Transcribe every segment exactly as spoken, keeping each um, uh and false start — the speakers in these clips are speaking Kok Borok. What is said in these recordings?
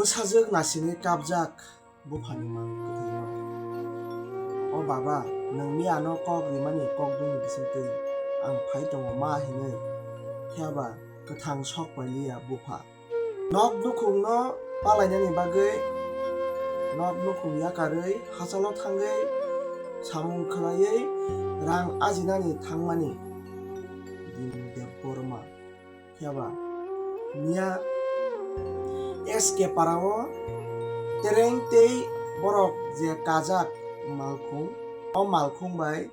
Sajwk naisingwi kapjak buphani mang kwthwino. O baba, nwng miyano kok rimani kokdwngni bisingtwi ang phai tongo ma hinwi, phiyaba kwthang sok pailiya bupha. Nok nukhungno palainani bagwi nok nukhung yakarwi hachalo thangwi samung khwlaiwi rang ajinani thangmani Dinu Debbarma. Phiya ba miya S K para o tereng tei borok je kajak malkhung, o malkhung bai,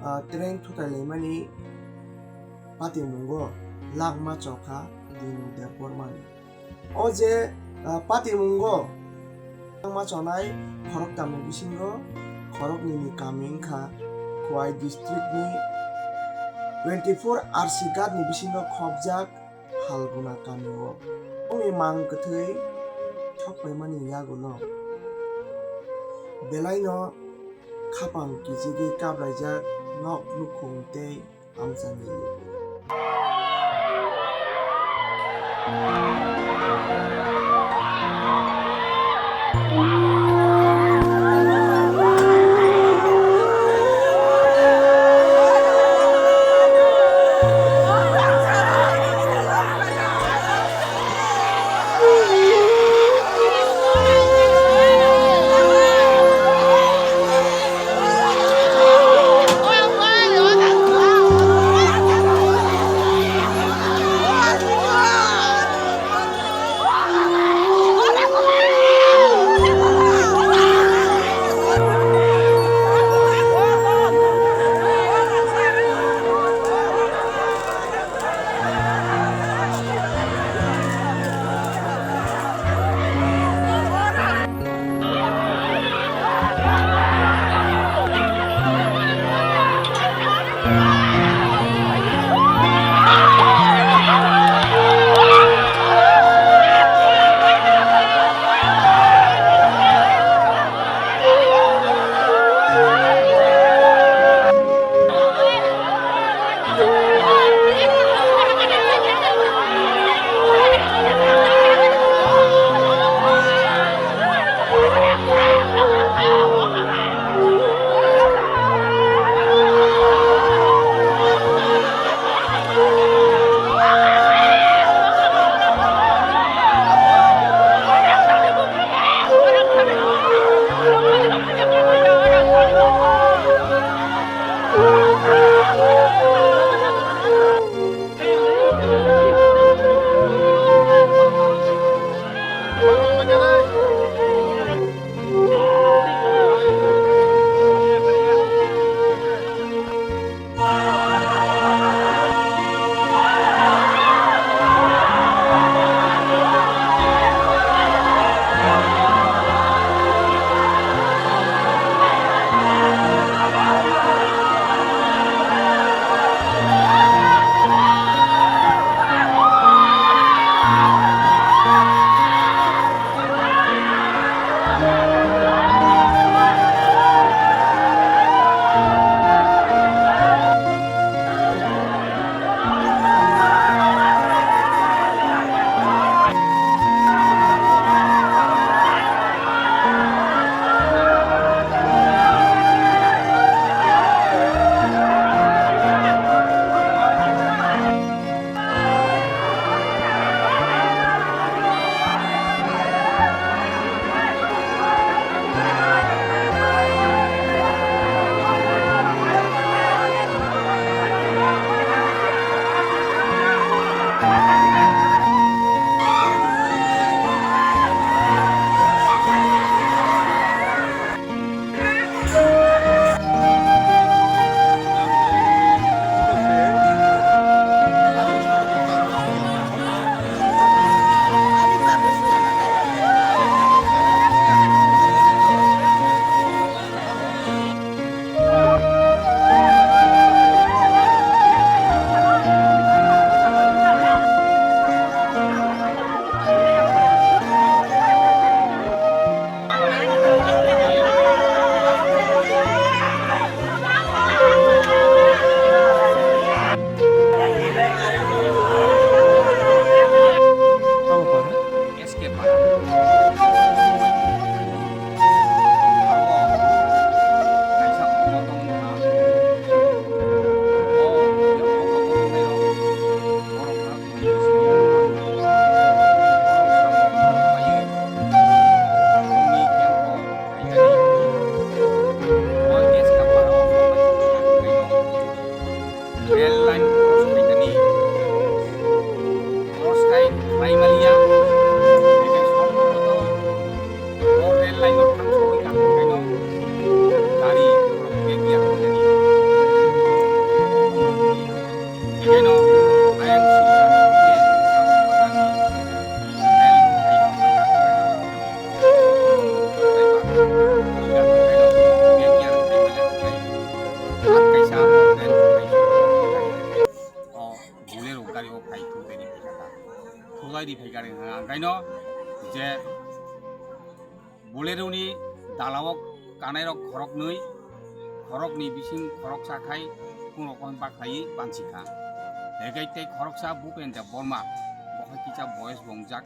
ah, tereng thutai laimani patimungo langma chokha Dinu Debbarma ni. O je, ah, patimungo langma chonai khoroktam ni bisingo khoroknwi ni kami wngkha Khowai district ni twenty four R C ghat ni bisingo khopjak Halguna kami o. Bongni mang kwthwi thokpaimani yagulo belaino khapang kijigwi kaplaijak nok nukhung tei amchaini luku. Thulai ri phaikha hwnkha, hwnkhaino je Bolero ni dalao kanairok khoroknwi, khorokni bising khoroksa khai kungrokno bakhlaiwi bansikha. Hegai tei khoroksa Bhupen Debbarma, bo hai kisa boyos bo wngjak,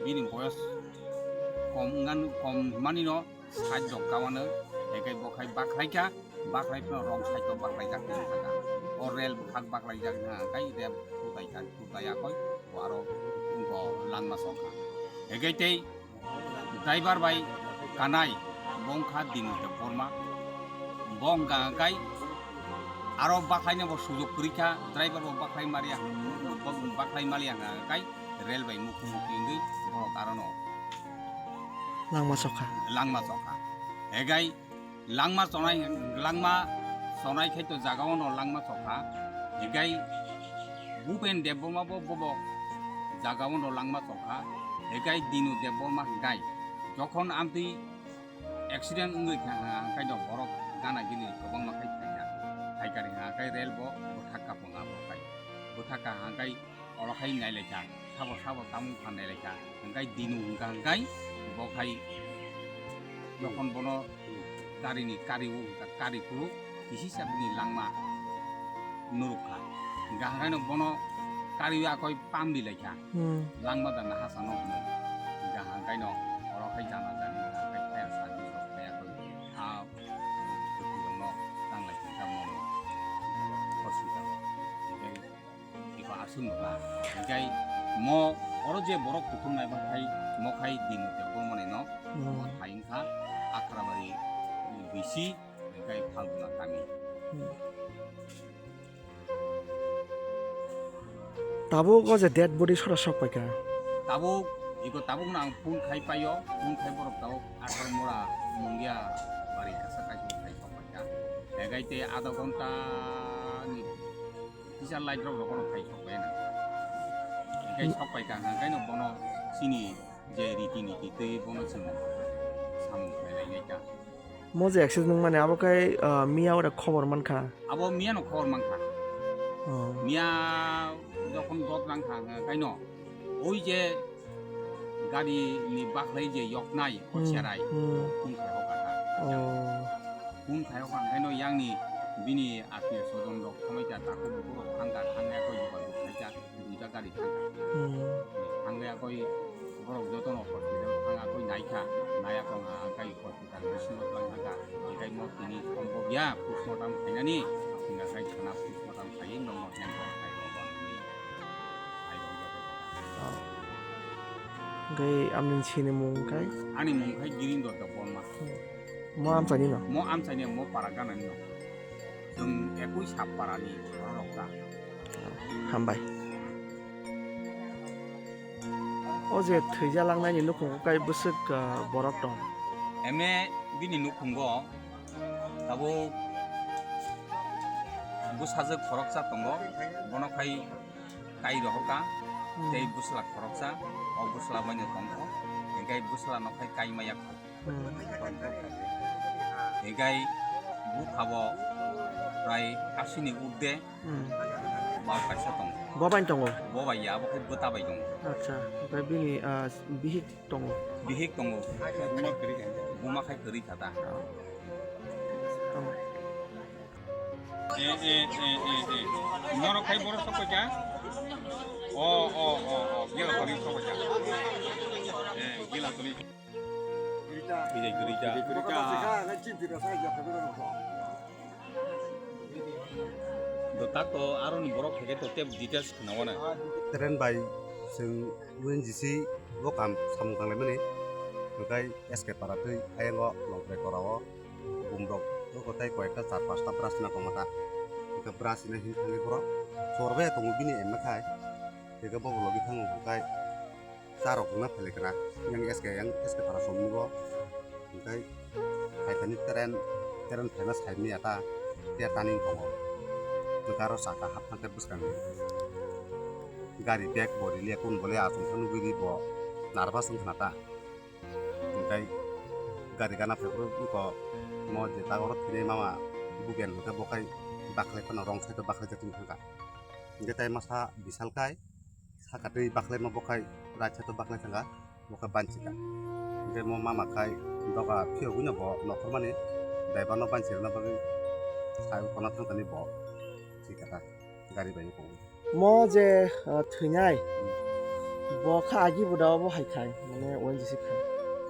bini boyos kom wngmani, kom hwnmanino side rok gawano, hegai bo khai bakhlaikha. Bakhlai phano wrong side o bakhlaijak wngkha. O rel bwkhak bakhlaijak wngkha, hwnkhe rel thutaiha, thutai yakoi bo aro bo langma chokha. Hegai tei driver bai kanai bo wngkha Dinu Debbarma. Bo wngkha hwnkhe aro bakhlaina bo sujok kwrwikha, driver bo bakhlai maliya, bo bakhlai maliya hwnkha hwnkhe rel bai mukhu mukhu wngwi borok arono langma chokha. Langma chokha. Hegai langma chonai, langma chonai khai to jaga ono langma chokha. Hegai Bhupen Debbarma bo bobo jaga ono langma chokha. Hegai Dinu Debbarma hwnkhe jokhon amtwi accident wngwi kha, hwnkhe no borok gana gini kwbangma khai phaikha. Phaikha hwnkhe rel bo bwthak kapung abo khai. Bwthak ka hwnkhe oro khai nailaikha, sabo sabo tamung phan nailaikha, hwnkhe Dinu hwnkha hwnkhe bo khai jokhon bono gari ni kari o hwnkha kari phuru kisisa bini langma nurukha, hwnkha hwnkhe no bono kari o akoi pam di laikha. Hmm. Langma da nahasa no hwnkha hwnkhe no oro khai jana jani hwnkha khai phai sa di so khai akoi a bwtwi rok no tang laikha mono hospital o. Hwnkhe Iko aswk nukha. Hinkhe mo oro je borok kuthum nai bangkhai, mo khai Dinu Debbarmani no, hmm, mo thai wngkha Akhrabari bisi, hinkhe Phalguna kami. Hmm. Tabuk o je dead body sora sok paikha? Tabuk, iko tabuk no ang phone khai paio, phone khai borok tabuk Athar Mura Mungia bari kasa kaisa khai sok paikha. Hegai tei adha ghonta ni Kisa light rok rok phai sok bai na. Hingkai sok pai ka hingkai no bono chini je riti niti twi bono chwng samung khlai lai nai ta. Mo je accident wng mani abo kai, ah, miya ore khobor man kha. Abo miya no khobor man kha. Oh. Miya jokhon got rang kha hingkai no oi je gari ni bakhlai je yoknai, hmm, o cherai, hmm, phone khai hoka ta. Oh. Phone khai hoka hingkai no yang ni bini atmiyo sojon rok khamai ta, takhuk borok thang kha, thang ya koi yoga rok khai ta, duita gari thang kha. Hmm. Thang ya koi borok joto no hospital thang ya koi nai kha, nai ya kong ha kai hospital bisingo twlang thang kha. Hingkai mo tini sombo ya, postmortem khainani, hingka kai thana postmortem khai no mo yang kong khai no bo ni. Hingke amni sini mung kai? Ani mung khai Girindor Debbarma. Mo amchani no? Mo amchani, mo para ganani no. Chwng ekui sap parani borok rok ta. Hambai. O je thwija langnai ni nukhung kai bwswk, ah, borok tong? Eme bini nukhungo tabuk bwsajwk khoroksa tongo, bono khai kai rohorka, hmm, tei bwsla khoroksa, o bwsla baino tongkho, hinkhe bwsla no khai kai maya kho. Hmm. Hinkhe bukha bo prai asini urde, hmm, ba kaisa tongo. Bo bai tongo? Bo bai ya, bo khai bwta bai tongo. Acha, oke bini, ah, bihik tongo? Bihik tongo. Buma khai kwrwi kha ta. Oh. Tamo. Eh, eh, eh, eh, eh. Norok khai borok sok paikha? Oh, oh, oh, oh. Gila toni sok paikha. Eh, gila toni. Bijai Gurita. Bijai Gurita. Do tak to aroni borok phege to tep details khnawana. Train bai chwng O N G C o kam samung tanglaimani. Hwnkhe S K para twi ayang o Longtrai Kora o. Bumrok o kotai koyekta char pasta brush na tongma ta. Hingke brush hino hin thangwi borok chorbai tongo bini emma khai. Hingke bo logi thango hingkai charok wngna phailaikha na. Yang S K yang S K para somni bo. Hingkai phaitani train, train phaima side ni ata te turning tongo. Hingke aro saka hap thangkhe bwskango. Gari bag bo riliya kun bole achomsa nugwi ri bo nervous wngkha na ta. Hingkai gari gana phaiphuru wngkha mo je ta oro thwinai mama Bugen hwnkhe bo khai bakhwlai phano wrong side o bakhwlai jak wngkha. Hingke tai masa Bishal kai Thaka twi baklaima bo khai raisa to baklai thangkha, bo khe banchika. Hwnkhe mo mama khai doga phiyogwino bo nokhormani driver no banchirwna bagwi sai kono thangtani bo thwikha ta gari bai wngkha. Mo je, ah, thwinai, bo kha agi bo da obo hai khai, mane O N G C khai.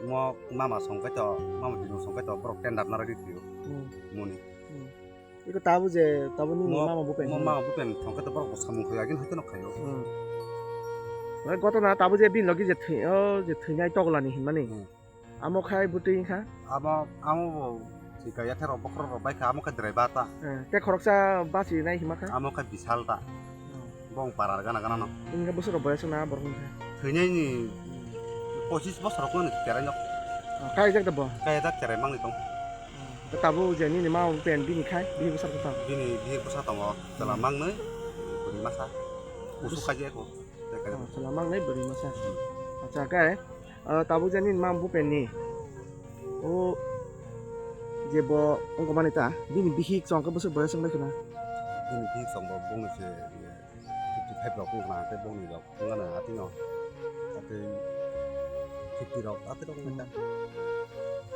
Mo mama songkai to, mama dino songkai to borok tender narwgwi thwio. Hmm. Moni. Hmm. Iko tabuk je, tabuk nini Mo, mama bupen mo hwnwi. Mama bupen thongkhe to borok bo samung khayo, agin hoite no khayo. Hmm. Oi, gotona tabuk je bini logi je thwi-, o je thwinai togolani hinmani. Hmm. Amo khai bwtwi wngkha? Amo, amo bo thika yathero bokhorok rok bai kha, amo khe driver ta. Eh, tei khoroksa bachinai hima kha? Amo khe Bishal ta. Hmm. Bong parar gana gana no. Wngkha bwswk rok boyas wngna borok wngkha? Thwinai ni pochis bosor rok no kerai nok. Oh, kaijak da bo? Kaijak kerai mangni tong. Tabuk je nini ma pen bini khai, bihik bwsa tongo. Bini bihik bwsa tongo, chwla Hmm. mangnwi, bwrwi masa. Usuk Bus- khaji eko. Oh, chwla mangnwi, bwrwi masa. Acha, kai, ah, tabuk je nini ma bupen ni. O je bo wngkha mani ta, bini bihik chwng khe bwswk boyas wngbai khna? Bini bihik chwng bo bongni se, fifty five rok wngkha na, tei bongni rok. Wngkha na atino. Atwi fifty rok, atwi rok wngkha.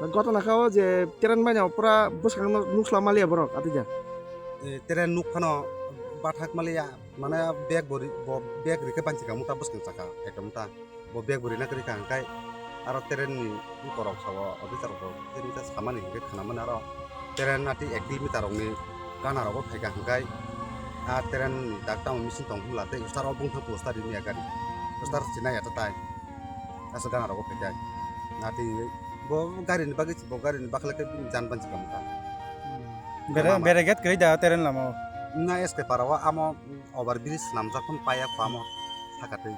Gotona kha o je train bai no pura bwskango nukla maliya borok atija. Eh, train nuk phano bathak maliya, mane bag bo ri-, bo bag rikhe banchi ka muta bwskang saka ekta muta. Bo bag bo rina kwrwi kha hwnkhe aro train ni borok sao officer rok tei mita samani hwnkhe khwnamani aro train atwi ek kilometer rokni gana rogo phaikha hwnkhe a train ni dak tamo machine tong hwnla tei start o bungthang poster rimya gari poster sinai ya tatai aswk gana rogo phaikha atwi bo gari ni bagwi bo gari ni bakhlai khe jan banchi kamkha. Bere bere get kwrwi da train lama o. Na S K para o amo over bridge swnamjak phano paya kho amo saka twi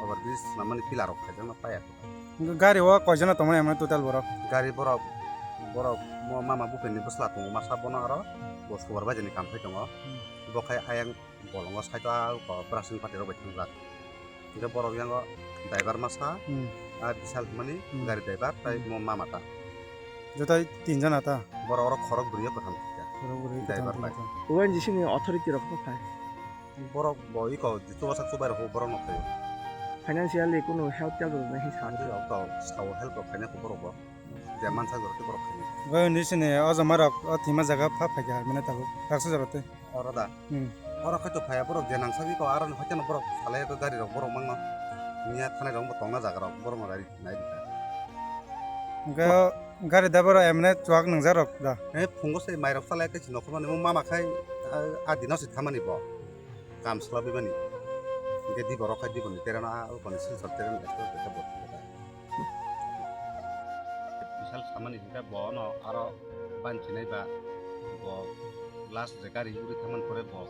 over bridge swnammani pillar rok khaijakno paya kho. Gari o koijon tongmani total borok? Gari borok, borok mo mama buphirni bwsla tongo masa bono aro bo supervisor ni kam khai tongo. Hmm. Bo khai ayang bolongo side o brushing party rok bai thangjak. Hingke borok yango driver masa, Hmm. a Bishal hwnmani Hmm. gari driver tai Hmm. mo mama ta. Joto tinjon ta? Borok oro khorok bwrwi o kwthang kha. Khorok bwrwi Driver kwthang bai. Kha. O N G C ni authority rok phai? Borok bo iko chubasak chubai rok borok no phaio. Financially kunu help tel rwna hi sa? Ati rok to sao help rok khaina kho borok bo. Je mansa jora te borok khaina. Bai undi sini o jama rok o thima jaga pha phaikha mane tabuk taksa jora te. Oro da. Hmm. Oro khaito phaiya borok je nang sagwi ko aro hoiteno borok salai ko gari rok borok mangno. Niya thanai rok bo tongna jaga rok borok no gari nai rikha. Hingke gari da borok emne chuak nungjak rok da. He phungo se mai rok salai ke chino khobani mo mama khai a, a dino se thamani bo. Kam sla bibani. Hingke di borok khai di boni terano a, o boni silsar terano ekta ekta bo. Bishal samani hingke bono aro banchinai ba bo glass je gari uri thaman pore bo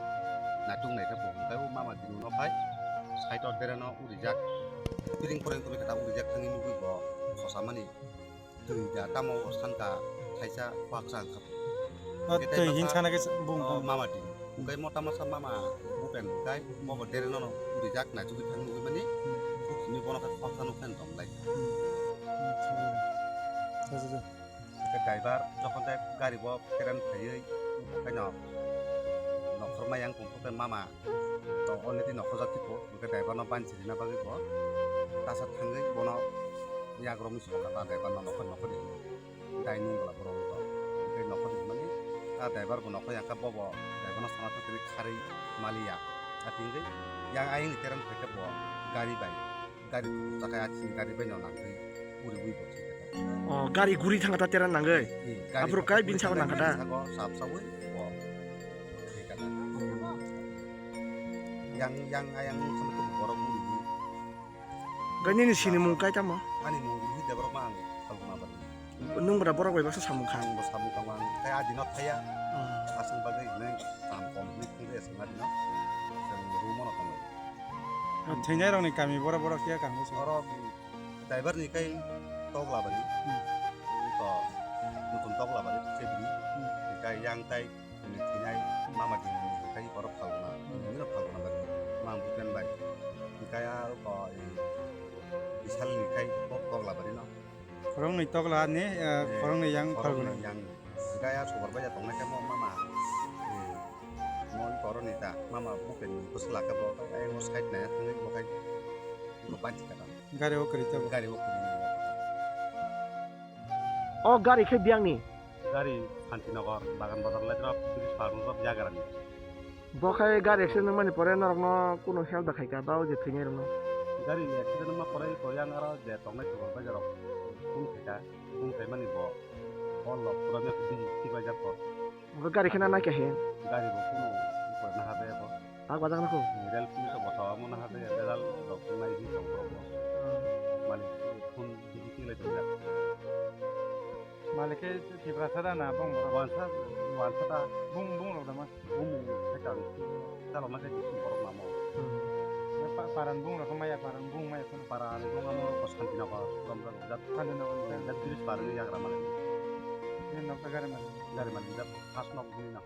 naituk naikhe bo hingke o mama dino no phai side o tereno urijak piring poreng tongwi khe ta urijak thangwi nugwi bo khosamani twi da tamo o sanka thaisa khwaksa wngkha. O twi hin sana khe bung o bung. Mama di. Hwnkhe mo tamo sa mama bupen kai mo bo dere nono rijak na chugui thang nugui mani. Hmm. Bukhini bono khe khorsa nuk khe tong lai. Hmm. Acha, acha, acha. Khe driver jokhon tei gari bo keren khaiwi bukhai no nokhor mayang tong khe mama to already nokhor jak tipo hwnkhe driver no banchi rina bagwi bo tasa thangwi bono yak romwi soka ta driver no nokhor nokhor di. Dai nung bwla borok wngkha. Hwnkhe nokhor rimani, a driver bo nokhor yang kha, bobo driver no sana thang tini kharwi maliya. Ati hwnkhe yang ayang ni terang khaikhe bo gari bai, gari chakha ya chini gari bai no nangwi uriwi bo thwikha. Oh, gari guri thangkha ta terang nangwi? Hmm, gari aphuru kai bini sago nangkha ta? Bini sago sap sawi bo thwikha. Yang, yang ayang wngkha borok uriwi. Gani ni sini mung kai tamo? Ani mung hi de borok ma ang salma bari. Nung bra borok bai baksa samung kha. Ang bo samung tang ang kai adi no thaya. Hmm. Asung bagwi ne kam complete kung de sung adi no. Sung room no tong. Thinai rok ni kami bora bora kia kang se. Oro driver ni kai tokla bari. Hmm. To nutun tokla bari chebri. Hmm. Kai yang tai Bini thinai mama dini kai borok phalna, bini no phalna bari, mang bukan bai. Kai a ko i Bishal ni kai kok kok la bari no. Khoroknwi tokla ni, eh, eh, khoroknwi yang khoroknwi phalna. Yang. Kai a sugar bai ya tongnai kai mo mama. Eh, mo i koro ni Da, mama buphirni bwswk laka bo, ayang o side nai thangwi bo khai bo banchi kha. Gari o kwrwi tabuk. Gari o kwrwi. O gari khe biyangni? Gari Santinagar, Bagan Bazar lai drop, bridge par drop yagrani. Bo khai gari accident wngmani pore norokno kuno help da khaika ba o je thwinai rokno? Gari accident wngma pore ko yang aro je tongnai Sugar Bazar rok phone khaika, phone khaimani bo. Hol rok pura me busy thik lai jak ko. Bo gari khena nai kahe. Gari bo kuno ko na habe bo. Ak bajak na ko. Rel pulis bo sawa mo na habe, rel rok nai hi tong ko. Malik phone busy thik lai jak. Malik ke Tiprasa da na bong borok? Wansa, wansa da. Bung, bung rok da ma? Bung, bung, hai kang. Chalo ma ke sing borok namo. Hmm. Pa-, paran bung rok maya, paran bung maya kono. Paran bung amo ko Santinagar, Romda Romda. Santinagar. Dat bilis paran ni yagra malik. Ini nok gari malik. Gari malik, dat pas nok bung na.